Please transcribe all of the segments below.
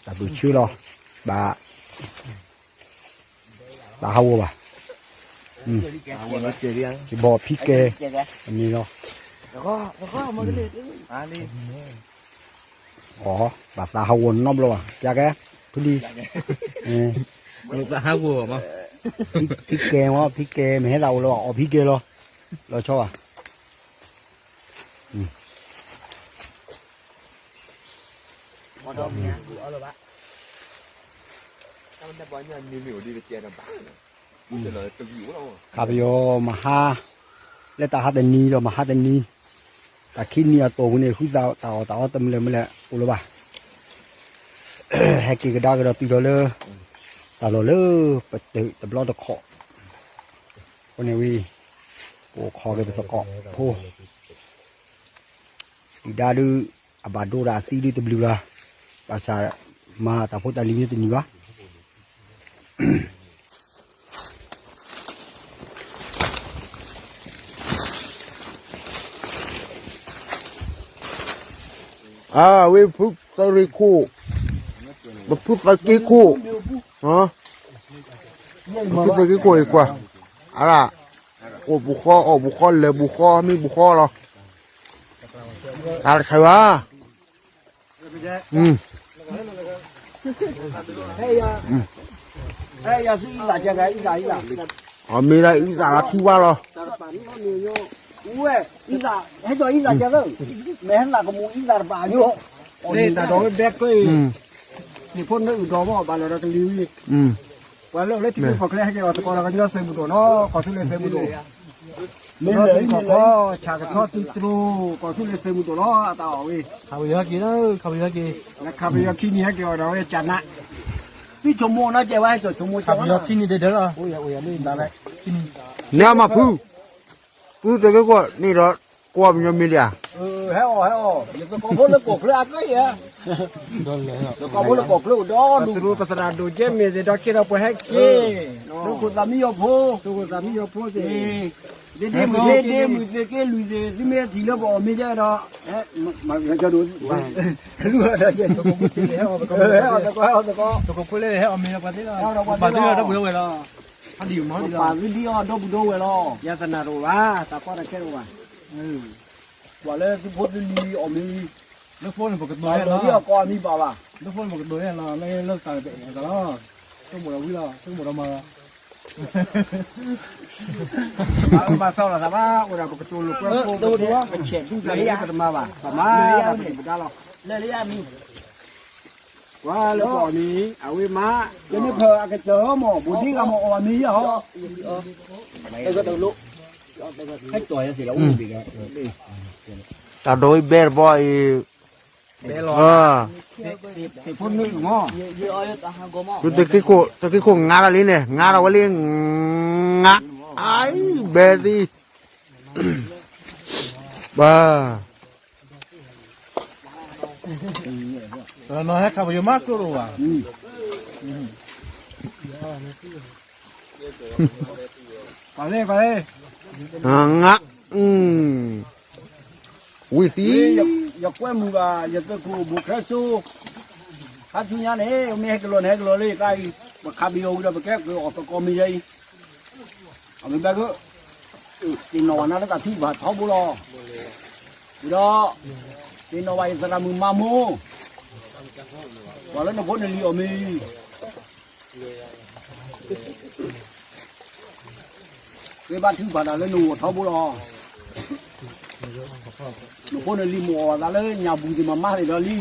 တၢ်ပၢၢ်ဆၢလီၤ, ဘၣ်, ဘၣ်ဟးဂီၤဘၣ်, ယဘီၣ်ဖံကဲ, အမံၤလီၤ, အီ, ဘၣ်သးဟးဂီၤနီတဘျီဘၣ်, ပျၢ်ကဲ, ဖုလံ, ဖံကဲမ့ၢ် ဖံကဲမ့ၢ်ဟဲသးအိၣ်လၢၤဘၣ် အီၣ်ဖံကဲလီၤ, လီၤဆီဘၣ်. ခးပယီၤမဟါ, လၢတၢ်ဟးတနံၤဒီးမဟါတနံၤ, တၢ်ခံနံၤအတီၢ်ပူၤန့ၣ် ဃုသးတၢ်အီၣ်တၢ်အီတမံၤလၢၤမံၤလဲၣ်အိၣ်လၢၤဘၣ်. ဟဲက့ၤကဒါကဒီးတုၤဒီးလၢ တၢ်လီၢ်လၢ ပတၢၢ်တဘျီတခီၣ်, အဃိန့ၣ်ဝံၤ ပအိၣ်ခိးက့ၤပသကိးဖိ ဒုၣ်ဒါဒုး အဘၣ်ဒိတၢ်အသံဒုးတဘျုးဂၤ, ဘၣ်ဆၣ် မၤတၢ်ဖိတၢ်လံၤန့ၣ်တနံၤဘၣ်. အဝဲဖုသရ့ခိၣ်, ပဖုသက့ခိၣ်, ပဖုသက့ခိၣ်အံၤကွၢ်, အဒၣ်, အိၣ်ပူၤဃီ အီၣ်ပူၤဃီ လဲၤပူၤဃီ မံပူၤဃီလီၤ. တၢ်တခါဘၣ်. အီၣ်မ့ၤလၢအံသၣ်လီၤထံဝါလီၤ. ဝဲ, ဟဲကၠီအံသၣ်ကဲသၢ, မ့ၢ်ဟဲသၣ်ကမူအံသၣ်တပာ်ညိ, တၢ်ဒီးဝဲဘဲကျိအံၤ, သ့ၣ်ဖိနၢအုၣ်ဒီးမ့ၢ်ဘၣ်လီၤဒီးကလံၤဝံၤ, ပှၤလၢအိၣ်လၢထံဖိကီၢ်ချၢ ဟဲက့ၤအီၣ်သကိးဒီးကညီသုးမုၢ်ဒိၣ်နီၤ ကီၢ်သူလ့ၤသုးမုၢ်ဒိၣ်, လၢသုးခီၣ်ခီ ဆၣ်ကဆီသုးတြိၤ ကီၢ်သူလ့ၤသုးမုၢ်ဒိၣ်လီၤ အတၢ်အီၣ်ဝဲ, ခးပယီၤဟဲက့ၤလီၤ, ခးပယီၤဟဲက့ၤ, ခးပယီၤခံနံၤဟဲက့ၤအီၣ်ဒီးဝဲကနး, သုဆိကမိၣ်နီၤကဲဝဲ ဟဲက့ၤဆိကမိၣ်ကဲဝဲ, ခးပယီၤခံနံၤဒဲးဒဲးလီၤ, န့ၣ်အမၤဖု ဖုသက့ခိၣ်န့ၣ်ဒီး ကွၢ်ပညီမ့ၢ်ဒံးဧါ, ဟဲအီၣ်ဟဲအီၣ် ယသကိးဖိလၢကီၢ်ချၢအကဲယဲ, သကိးဖိလၢကီၢ်ချၢအိၣ်ဒီဒူၣ်, ပသရၣ်ဒိၣ်ကဲမ့ၢ်သ့ၣ်ဒီးက့ဒီးပှၤဟဲက့ၤ, သုးခိၣ်သးမံယီၤဖိ, သုးခိၣ်သးမံယီၤဖိသ့ၣ်, ဒ့ဒ့မုၢ်သ့ၣ်က့လွံၢ်သ့ၣ် သုမ့ၢ်ထံၣ်လၢပအီၣ်မ့ၤကဲဒီး, ဟဲအီၣ်သကိး, သကိးဖိလၢဟဲအီၣ်မ့ၤဒီးပှၤသ့ၣ်လီၤ, ပပာ်သုလီၤဒီပုၢ်ဒီဝဲၢ်လီၤ, ပပာ်သုလီၤဒီပုၢ်ဒီဝဲၢ်လီၤ, ယသနာ်တအိၣ်ဘၣ် တၢ်ကီတၢ်ခဲတအိၣ်ဘၣ်, ကွၢ်လၢသုဖိသုလံၤအီၣ်မ့ၤ, လၢဖိန့ၣ်ပကတိၤယဲလီၤ, လၢဖိန့ၣ်ပကတိၤယဲလီၤ, လၢလၢတၢ်တအဲၣ်အသးလီၤ, ဆိကမိၣ်ဒီးဝံလီၤ ဆိကမိၣ်ဒီးမၤလီၤ, မၤသီလီၤသးဘၣ် အိၣ်ဒီးပကတိၤလိာ်ကွဲဖိ, ပဆဲးဒူတၢ်လၢပတမၤဘၣ် ပမၤဒီးပဒံၣ်ပဒါလီၤ, ကွၢ်လၢပအီၣ်မ့ၤ အဝဲမၤ, ယမ့ၢ်ဖၢအကတၢၢ်မ့ၢ် ဘူးဒံဂၤမ့ၢ်အီၣ်မ့ၤယဲဟီ တၢ်ဒိးဝဲဘဲတဘီအံၤ, သုးခိၣ်ငါလီၤလံန့ၣ် ငါလီၤဝဲလံ, ငါ, အံၤဘဲသံ, ဘၣ် ပှၤလၢ, ပှၤလၢ, ငါ, ဝံၤသံ, ယကွဲမုာ်ဘၣ် ယသုးခိၣ်ဘိၣ်ခဲစိ, ခါဆူညါန့ၣ် မ့ၢ်ဟဲကလီၤန့ၣ် ဟဲကလီၤလၢယသးအံၤ, ပခးပယီၤဝံၤဒီး ပကဲက့ၤအီၣ်သကိးမ့ၤယဲအံၤ, အမ့ၢ်ဘၣ်က, သ့ၣ်နီၣ်ဘၣ်နၤလၢတၢ်ထုကဖၣ်ထီဘိလီၤ, ဝံၤဒီး, သ့ၣ်နီၣ်ဘၣ်ယသရၣ်မုၣ်မၤမိၢ်, ပှၤလၢနဖိနလံၤအီၣ်မ့ၤ ဃ့ဘါထုကဖၣ်တၢ်လၢနဂီၢ်ထီဘိလီၤ. နဖိနလံၤမ့ၢ်အီၣ်သးလၢညၣ်ဘူၣ်သ့ၣ်မးမးန့ၣ်ဒီးလံ.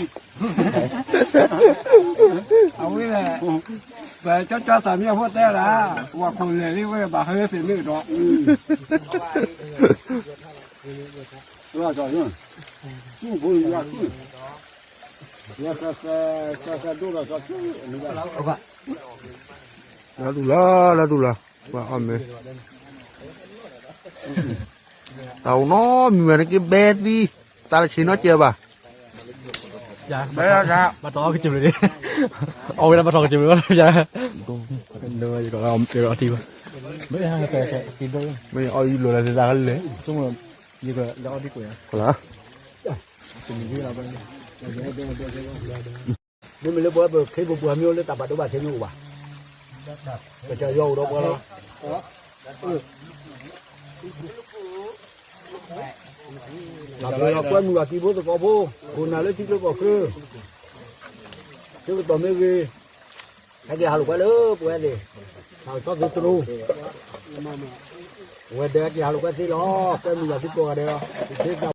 အဝဲ, ပကၠီကၠီသးမံအဖိတဲဒၣ်, ဝၤခိၣ်လဲၣ်လံဝဲဘၣ်ဟဲသ့ၣ်မ့ၢ်ဒီး, လၢတူၢ်လီၤ လၢတူၢ်လီၤ, ပှၤအီၣ်မ့ၤ, တၢ်အိၣ်နီတမံၤဝဲန့ၣ်က့ဘဲသံ, တၢ်တဆံးနီတစဲးဘၣ်, ဘၣ်တီၢ်အီၣ်ကစၢ်လၢ, အီၣ်ဝဲဒၣ်ဘၣ်တီၢ်ကစၢ်လၢ, ယကထံၣ်ဘၣ်, မ့ၢ်အီၣ်ယလိာ်လၢသ့ၣ်သၣ်လဲၣ်, ယကအီၣ်ဒံကွဲး, လၢ မ့မ့ၢ်လၢပဝဲပခ့ပပှၤမ့ၢ်အိၣ်လၢတၢ်ဘၣ်ဒိဘၣ်ထံးမ့ၢ်အိၣ်ဘၣ်, ကစၢ်ယွၤအိၣ်ဒီးပှၤလီၤ. ကွဲမုာ်ဘၣ်ကံဖိသကိးဖိ, ခိၣ်နၢ်လၢထံချၢကီၢ်ချၢ, ဆၢကတီၢ်မ့ၢ်ဂ့ၤ, ဟဲက့ၤဟးလိာ်ကွဲလၢပဝဲသ့ၣ်, တၢ်ကဆီသုတရူး, ဝဲၤဒၢးဟဲက့ၤဟးလိာ်ကွဲသ့လီၤ. ကွဲမုာ်ဘၣ်သုကိးဂၤဒဲးလီၤ.